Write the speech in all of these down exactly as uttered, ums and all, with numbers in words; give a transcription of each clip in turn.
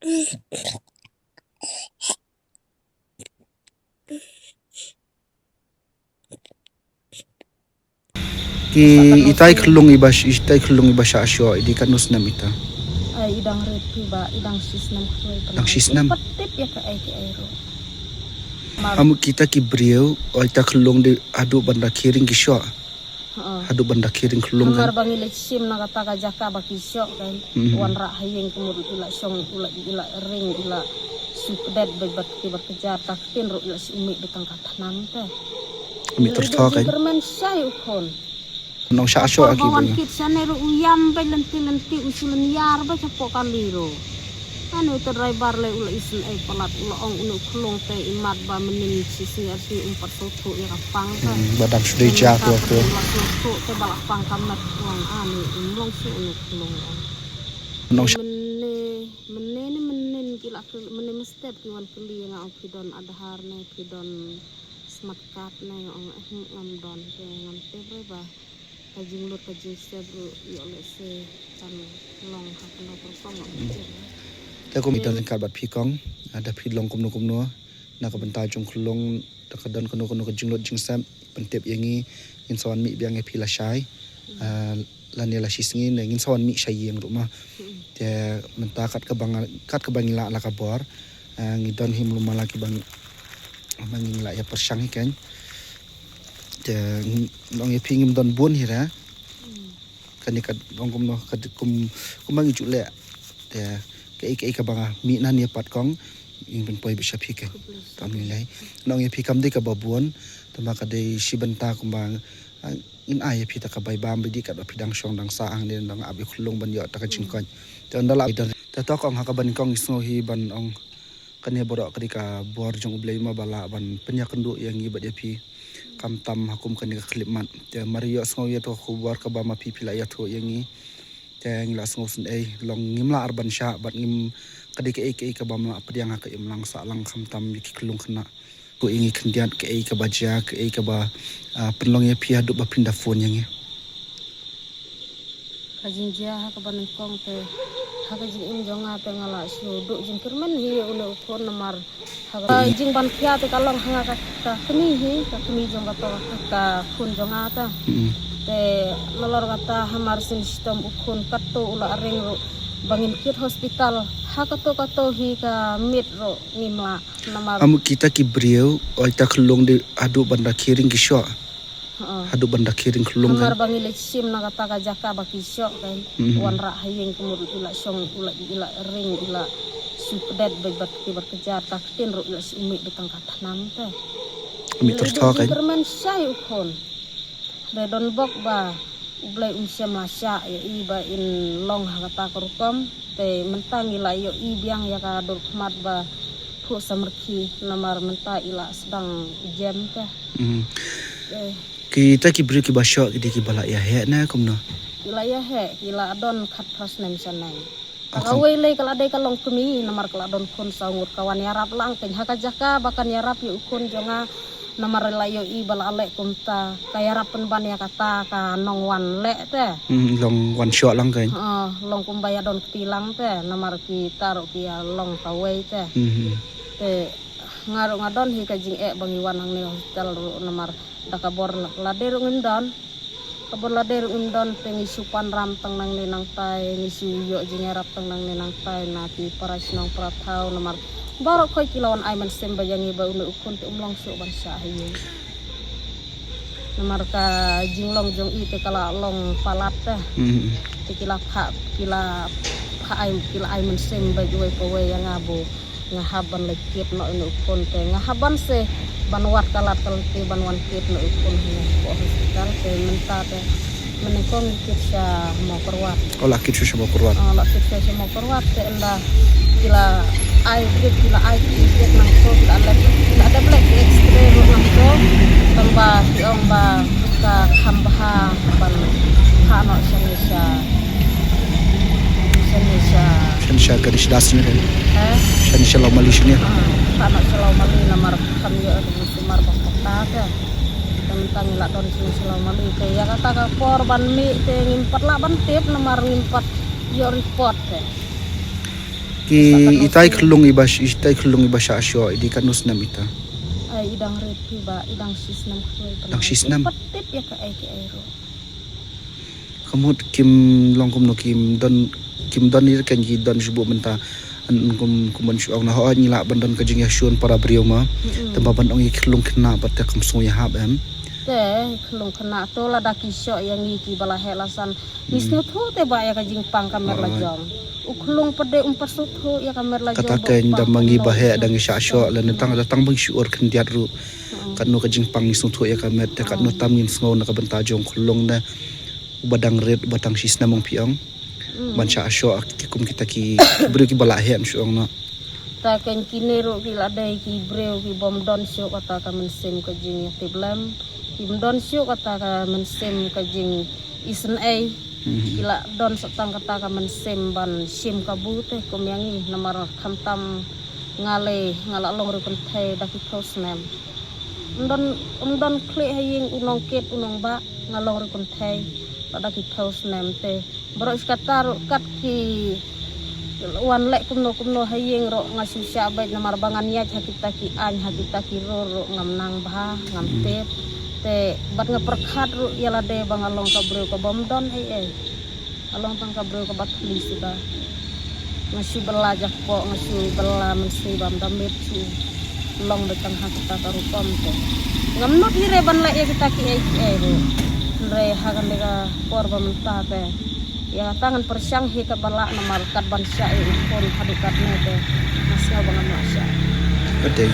Ki itai khlung iba sh-, itai khlung iba shah shoh, i dei katno snem ita? Ai, i dang rit phi ba, i dang shi snem khlung. Dang shi snem? Pat tip ïa kaei kaei ruh. Mar- Am kita ki briew, o ita khlung dei haduh ban da ki ring ki shoh. Ha. Haduh ban da ki ring khlung kan. Namar ba ngi leit shim na kata ka jaka ba ki shoh kan. Mhm. Wanrah ha ïing kumno i la shong, i la, i la ring, i la shu kdet bad, bad ki bad ka jar, ka ktien ruh i la shu mih bad tang ka thnam te. Mih ter tho kan. Kyrmen shai u khun. Nong shah shoh ki ba wan kit shane ruh u ïam bad lynti lynti u shu lynñiar bad shapoh kali ruh. Ane uta driver le u la isynei palat u la ong une u khlung te i mat ba mynnin shi sngi ar sngi um pat sngewthuh ïa ka pang te. Hmm, ba dang shu dei ja mynta ko ko. U la sngewthuh te ba la pang ka met u ong ane um long shuh une u khlung ong. Nong shah. Mynne, mynne ne mynnin ki la kylli, mynne mynstep ki wan kylli ïa nga ong phi don Aadhaar ne phi don smart card ne, nga ong eh ngam don te ngam tip re ba ka jinglut ka jingstep ruh ïoh lehse kan long ha kano ka rukom ruh. Hmm. Te kum i don ryngkat bad phi kong, ah, da phi long kumno kumno na ka bynta jong khlung, da ka don kano kano ka jinglut jingstep pyntip ïa ngi, ngin sa wan mih biang ïa phi lashai. Hmm. Ah, lane la shi sngi ne ngin sa wan mih sha ïing ruh ma. Hmm. Te mynta kat kaba nga, kat kaba ngi lah la ka bor, ah, ngi don hi mlu mala kiba ngi, ba ngi lah ïa pyrshang hi kan. Te ngi ong ïa phi ngim don bun hi re. Hmm. Kane ka ong kumno ka kum, kumba ngi ju leh. Te kaei kaei kaba nga mih na ne pat kong ngin pynpoi bad sha phi kan. Khublei. Te ong ïa phi kam dei kaba bun, te ma ka dei shi bynta kumba, ah, ngin ai ïa phi ta ka bai bam ba dei katba phi dang shong dang sah hangne dang ap ïa khlung ban ïoh ta ka jingkoit. Te ynda la te to kong ha kaba nyngkong ngi sngew hi ban ong kane baroh ka dei ka bor jong U Blei ma ba lah ban pynïakynduh ïa ngi bad ïa phi. Khamtam ha kum kane ka khyllipmat. Te mar ïohsngew ïa to ka khubor kaba ma phi phi la ïathuh ïa ngi. Te ngi la sngewsynei long ngim lah ar ban shah bad ngim ka dei kaei kaei kaba ma pdiang ha ka imlang sahlang khamtam ïa ki khlung khynnah. Ko ïa ngi khyndiat kaei kaba jia kaei kaba, ah, pynlong ïa phi haduh ba phin da phone ïa ngi. Ka jingjia ha kaba nyngkong te ha ka jingim jong nga te nga la shu duh jingkyrmen hi ïa une u khun namar ha ka jingban khia te ka long ha nga ka, ka kmie hi, ka kmie jong kato ka khun jong nga ta. Mm. Te nalor kata hamar sien shitom u khun katto u la ring ruh ba ngin kit hospital ha kato kato hi ka miet ruh ngim lah namar. Am kita ki briew, o ita khlung dei haduh ban da ki ring ki shoh. Ha. Haduh ban da ki ring khlung kan. Namar ba ngi leit shim na kata ka jaka ba ki shoh kan. Mhm. Wanrah ha ïing kumno i la shong, i la, i la ring, i la shu kdet bad, bad ki bad ka jar, ka ktien ruh i la shu mih bad tang ka thnam te. Mih ter tho kan. Kyrmen shai u khun. Te don bok ba U Blei um shym la shah ïa i ba in long ha kata ka rukom. Te mynta ngi la ïohi biang ïa ka dur khmat ba phuh samrkhie namar mynta i la sdang jem te. Mhm. Eh. Kita ki briew kiba shoh ki dei kiba la ïa heh ne kumno? Ki la ïa heh, ki la don khatphra snem shaneng. Ka kawei lei ka la dei ka long kmie namar ka la don khun saw ngut ka wan ïarap lang kein ha ka jaka ba kan ïarap ïa u khun jong nga. Namar la ïohi ba la leh kumta ka ïarap pynban ïa kata ka nongwan leh te. Hmm, long wan shoh lang kein. Ha, long kumba ïa don kti lang te namar kita ruh ki ïa long kawei te. Hmm. Te nga ruh nga don hi ka jingeh ba ngi wan hangne hospital ruh namar da ka bor lade ruh ngim don. Ka bor lade ruh ngim don te ngi shu pan ram tang nangne nangtai, ngi shu ïoh jingïarap tang nangne nangtai na ki para shnong para thaw namar baroh khoit ki la wan ai mynsiem ba ïa ngi ba une u khun te um long shuh ban shah ha ïing. Namar ka jinglong jong i te ka la long palat te. Hmm. Te ki la pha, ki la pha ai, ki la ai mynsiem ba iwei pa iwei ïa nga ba nga hap ban leit kit noh ïa une u khun te nga hap ban se ban wad ka lad ka lynti ban wan kit noh ïa u khun ha hospital te mynta te mynnyngkong ngi kit sha Mawkyrwat. Oh, la kit sha Mawkyrwat. Ah, la kit sha Mawkyrwat te ynda ki la ai drip, ki la ai drip nangto, ki la lep, ki la dep lep X-ray ruh nangto. Tang ba ki ong ba ka kham bha ban phah noh shane sha, shane sha. Shane sha Ganesh Das ne? Eh? Shane sha Lawmali shane? Ah, phah noh sha Lawmali namar kham ïoh sumar ba kata te. Tang tang la don shane sha Lawmali te ïa kata ka por ban mih te ngim pat lah ban tip namar ngim pat ïoh report te. Ki itai khlung iba, itai khlung iba shah shoh, i dei katno snem ita? Ai, i dang rit phi ba, i dang shi snem khlung. Dang shi snem? Pat tip ïa ka ai ki ai ro. Ka mut kim long kumno, kim don, kim don ïa ka, ki don shu buh mynta. An kum, kum ban shu ong na hooid ngi lah ban don ka jingïashun para briew ma. Tang ba ban ong ïa ki khlung khynnah pat te kam sngew ïahap em. Te khlung khynnah to lada ki shoh ïa ngi kiba la heh la san. Ngi sngewthuh te ba ïa ka jingpang ka met la jong. U khlung pat de um pat sngewthuh ïa ka met la jong. Kata ka da ma ngi ba heh da ngi shah shoh lane tang da tang ba ngi shu ur khyndiat ruh. Katno ka jingpang ngi sngewthuh ïa ka met te katno tam ngin sngew na ka bynta jong khlung ne. Uba dang rit, uba tang shi snem ong phi ong. Ban shah shoh ki kum kita ki briew kiba la heh shu ong noh. Ta kein kine ruh ki la dei ki briew ki bym don shuh kata ka mynsiem ka jingïatiplem. Kim don shuh kata ka mynsiem ka jingisynei. Ki la don sa tang kata ka mynsiem ban shim kabu te kum ïa ngi namar khamtam nga lei nga la long ri kynthei da ki phew snem. Ym don, ym don khlieh ha ïing u nongkit u nongbah nga long ri kynthei lada ki phew snem te. Baroh shi katta ruh kat ki wan leh kumno kumno ha ïing ruh nga shu shah beit namar ba ngan ïaid ha kita ki aiñ ha kita ki rul ruh ngam nang bha ngam tip. Te bad nga pyrkhat ruh ïa lade ba nga long ka briew ka bym don ei ei. Nga long tang ka briew kaba thli suda. Nga shu bylla jakpoh, nga shu bylla mynsiem bam da miet shu long beit tang ha kita ka rukom te. Ngam nud hi re ban leh ïa kita ki ei ki ei ruh. Hynrei ha kane ka por ba mynta te ïa kata ngan pyrshang hi katba lah namar kat ban shah ïa u khun haduh katne te nga sngew ba ngam lah shah. Ka dei.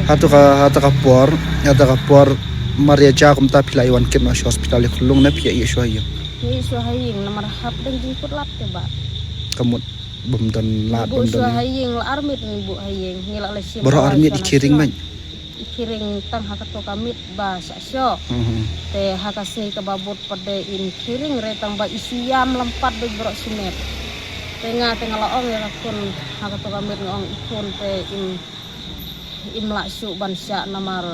Hato ka, hato ka por, hato ka por mar ïa jia kumta phi la ïa wan kit noh sha hospital ïa khlung ne phi ïa ïa shuwa ïa. Ngi shu ha ïing namar hap dang jingkut lad te ba. Ka mut bym don lad bym don. Buh shuwa ha ïing la armit ngi buh ha ïing ngi la la shim. Baroh armit i khiring mait. I khiring tang ha kato ka miet ba shah shoh. Te ha ka sngi kaba bud pat de im khiring re tang ba i shu ïam lam pat bad baroh shi miet. Te nga te nga la ong ïa ka khun ha kato ka miet nga ong i khun te im, im lah shuh ban shah namar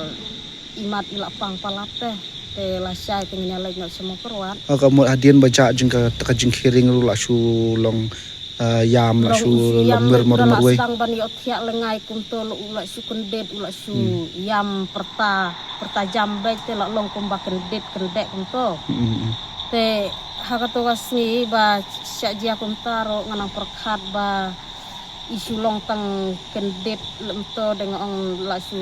i mat i la pang palat te. Te la shai te ngin ïa leit noh sha Mawkyrwat. Ha ka mut hadien ba jah jing ka, ka jingkhiring ruh la shu long, ah, ïam la shu long ïam lem mir mar la marwei. Sdang ban ïoh thiah lyngngai kumto la u la shu kyndit u la shu ïam pyrta, pyrta jam beit te la long kumba kyndit kyndek kumto. Te ha kato ka sngi ba shah jia kumta ruh nga nang pyrkhat ba i shu long tang kyndit lem to dang ong la shu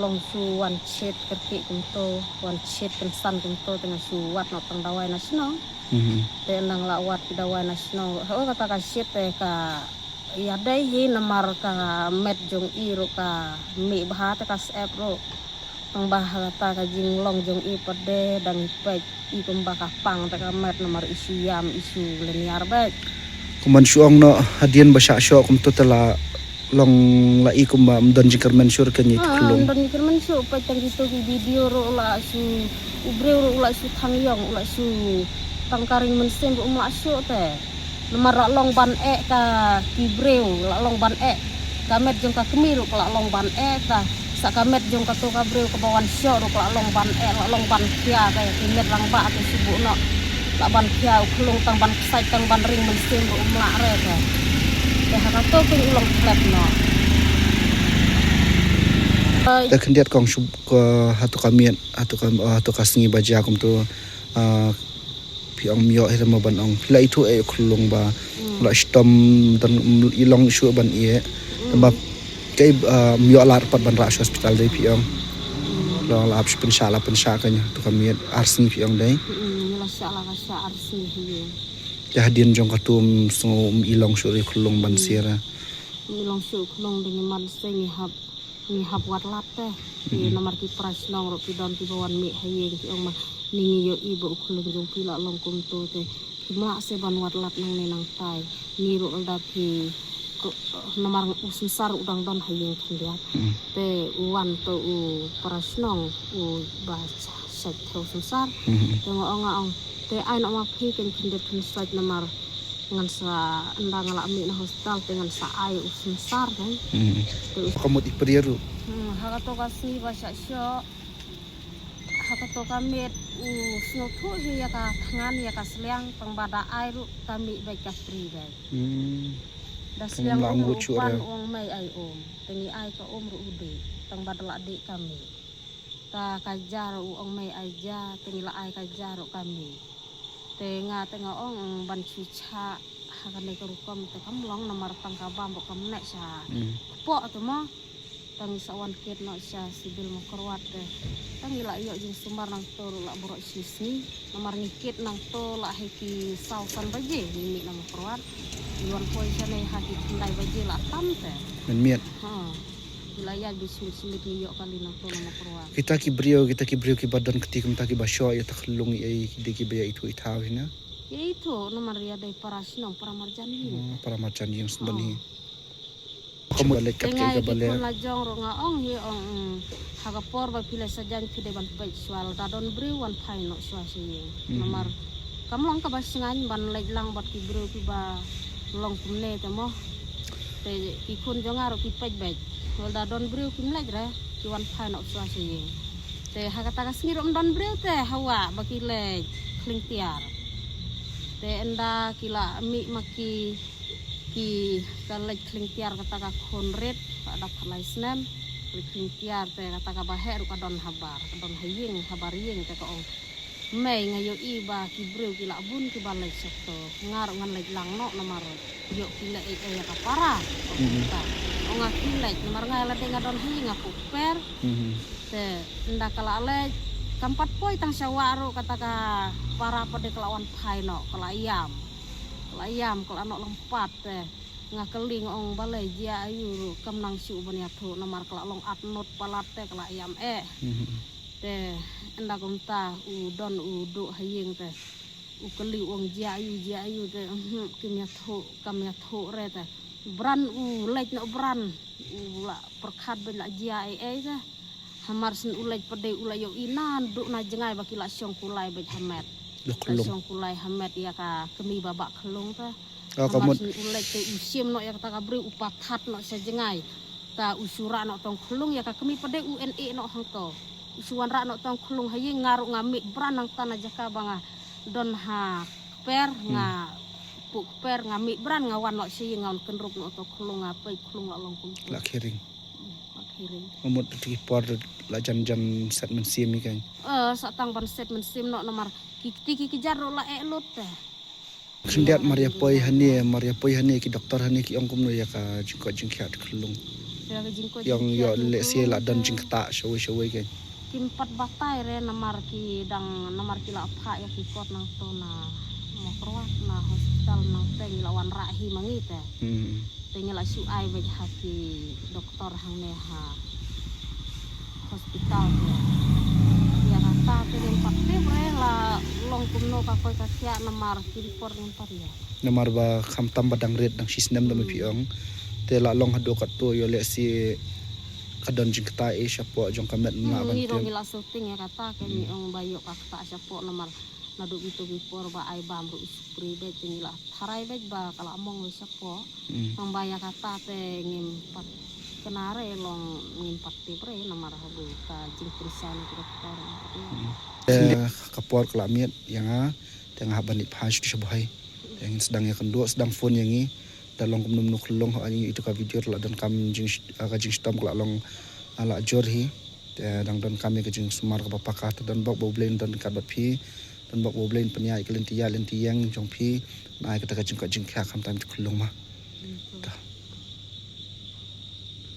long shu wan chet kyrkieh kumto, wan chet kynsan kumto te nga shu wad noh tang dawai na shnong. Te nang la wad ki dawai na shnong ruh. Ho kata ka shit te ka ïa dei hi namar ka met jong i ruh ka mih bha te ka sep ruh. Tang ba ha kata ka jinglong jong i pat de dang i peit i kumba ka pang te ka met namar i shu ïam i shu lynñiar beit. Kumban shu ong noh hadien ba shah shoh kumto te la long la i kumba ym don jingkyrmen shuh ka ngi te khlung. Ym don jingkyrmen shuh peit tang kito ki video ruh la shu u briew ruh u la shu thang ïong u la shu tang ka ring mynsiem ruh um lah shuh te. Namar la long ban eh ka ki briew la long ban eh ka met jong ka kmie ruh ka la long ban eh ta sa ka met jong kato ka briew kaba wan shoh ruh ka la long ban eh la long ban khia ka ki met rangbah ka shu buh noh. La ban khia u khlung tang ban ksait tang ban ring mynsiem ruh um lah re ka. Te ha kato pyn u long klet noh. Te khyndiat kong shu ka hato ka miet hato ka hato ka sngi ba jia kumto. Ah, phi ong ym ïoh hi re mo ban ong phi la ithuh eh khlung ba la shitom don i long shuh ban ïeh. Tang ba kaei ym ïoh lad pat ban rah sha hospital dei phi ong. Long la ap shu pynshah la pynshah ka ngi to ka miet ar sngi phi ong dei. La shah la ka shah ar sngi hi. Te hadien jong kato ym sngew ym i long shuh re khlung ban sir. Ym i long shuh khlung dei ngi man se ngi hap Ngi hap wad lad te. Ki namar ki para shnong ruh ki don kiba wan mih ha ïing ki ong ma ni ngi ïohi ba u khlung jong phi la long kumto te. Kim lah se ban wad lad nangne nangtai. Ngi ruh lada phi namar u synsar u dang don ha ïing khyndiat. Te u wan to u para shnong u ba shait thew synsar. Te nga ong nga ong te ai noh ma phi kein khyndiat khynshait namar Ngan sa ynda nga la mih na hospital te ngan sa ai u synsar kan. Te u ka mut i pria ruh. Hmm, ha kato ka sngi ba shah shoh. Ha kato ka miet u sngewthuh hi ïa ka thngan ïa ka sliang tang ba da ai ruh ka mih bad ka pri bad. Hmm. Da sliang um, ong u pan u ong mei ai um. Te ngi ai ka um ruh u dih. Tang ba da la dih ka mih. Ta ka ja ruh u ong mei ai ja, te ngi la ai ka ja ruh ka mih. Te nga te nga ong ban shu chah ha kane ka rukom te kam long namar tang ka bam ruh kam neh sha. Hmm. Kpoh te mo. Tang sa wan kit noh sha Civil Mawkyrwat te. Tang ngi la ïoh jingsumar nangto ruh la baroh shi sngi. Namar ngi kit nangto la ha ki saw san baje ngi mih na Mawkyrwat. Ngi wan poi shane ha ki khyndai baje la tam te. Mynmiet. Ha. Ngi la ïaid ba sumit sumit ngi ïoh kali nangto na Mawkyrwat. Kita ki briew, kita ki briew kiba don kti kumta kiba shoh ïa ta khyllung, ïa ki dei kiba ïa ithuh ithaw hi na. Ïa ithuh namar ïa dei para shnong, para marjan hi. Hmm, para marjan ïing sngewbha hi. Kumba leit kat ka ïa kaba leh. Te nga ïa ki khun la jong ruh nga ong hi ong, mm, ha ka por ba phi leit sa jan phi dei ban peit shuwa, lada don briew wan phai noh shuwa sha ïing. Mhm. Namar kam long kaba shngaiñ ban leit lang bad ki briew kiba long kumne te mo. Te ki khun jong nga ruh ki peit beit. Lada don briew kim leit re, ki wan phai noh shuwa sha ïing. Te ha kata ka sngi ruh ym don briew te hawa ba ki leit khlieng tiar. Te ynda ki la mih ma ki Ki ka leit khlieng tiar kata ka khun rit, ka dap khatlai snem, leit khlieng tiar te kata kaba heh ruh ka don habar, ka don ha ïing, habar ïing te ka ong. Mei nga ïohi ba ki briew ki la bun kiba leit shata, nga ruh ngan leit lang noh namar ïoh ki leh ei ei ïa ka para. Mhm. Ong nga ki leit namar nga la dei nga don ha ïing nga kper. Mhm. Te ynda ka la leit kam pat poi tang sha wah ruh kata ka para pat de ka la wan phai noh, ka la ïam. Ka la ïam, ka la noh lympat te. Nga kylli nga ong balei jia aïu ruh kam nang shuh ban ïathuh namar ka la long at nud palat te ka la ïam eh. Mhm. Te ynda kumta u don u duh ha ïing te. U kylli u ong jia aïu, jia aïu te, mhm, kim ïathuh, kam ïathuh re te. Bran u leit noh bran. U la pyrkhat beit la jia ei ei te. Hamar shen u leit pat de u la ïohi naduh na jngai ba ki la shong kulai beit ha met. La shong kulai ha met ïa ka kmie ba bah khyllung te. Hamar shen u leit te u shim noh ïa kata ka briew u pathat noh sha jngai. Ta u shu rah noh tong khyllung ïa ka kmie pat de u en eh noh hangto. U shu wan rah noh tong khyllung ha ïing nga ruh nga mih bran nangta na jaka ba nga don ha kper nga puh kper nga mih bran nga wan noh sha ïing nga wan kynrup noh tong khyllung nga peit khyllung la long kum. La khering. Ka mut te ki por la jan jan set mynsiem hi kan. Eh, sa tang ban set mynsiem noh namar ki kti ki kjat ruh la eh lut te. Khyndiat mar ïa poi hane, mar ïa poi hane ki doktor hane ki ong kumno ïa ka jingkoit jingkhiah khyllung. Ïa ka jingkoit jingkhiah. Ïa lehse la don jingktah shawei shawei kan. Kim pat batai re namar ki dang namar ki la phah ïa ki kot nangto na Mawkyrwat na hospital nangteng la wan rah hi ma ngi te. Hmm. Te ngi la shu ai beit ha ki doktor hangne ha hospital te. Ïa kata te ngim pat tip re la long kumno ka koit ka khiah namar ki report ngim pat ïa. Namar ba khamtam ba dang rit dang shisnem da me phi ong. Te la long haduh katto ïoh lehse ka don jingktah eh shapoh jong ka met. Hmm, ngi ruh ngi la shooting ïa kata ke ngi ong ba ïoh ka ktah shapoh namar naduh kito ki por ba ai bam ruh u spray beit te ngi la tharai beit ba ka la mong wei shapoh. Hmm. Tang ba ïa kata te ngim pat kynmaw re long ngim pat tip re namar haba ka jingpynshai na ki doktor. Hmm. Te ka por ka la miet ïa nga te nga hap ban leit phai sha bhoi. Te ngin sdang ïakynduh sdang phone ïa ngi. Da long kumno kumno khyllung ha ïa ito ka video la donkam jing ka jingshitom ka la long la jur hi. Te dang donkam ïa ka jingsumar kaba paka te don bok ba U Blei un don ryngkat bad phi. Don bok ba U Blei un pynïaid ïa ka lynti ïa lynti ïeng jong phi. Na ïa kata ka jingkoit jingkhiah khamtam ïa ka khyllung ma. Te.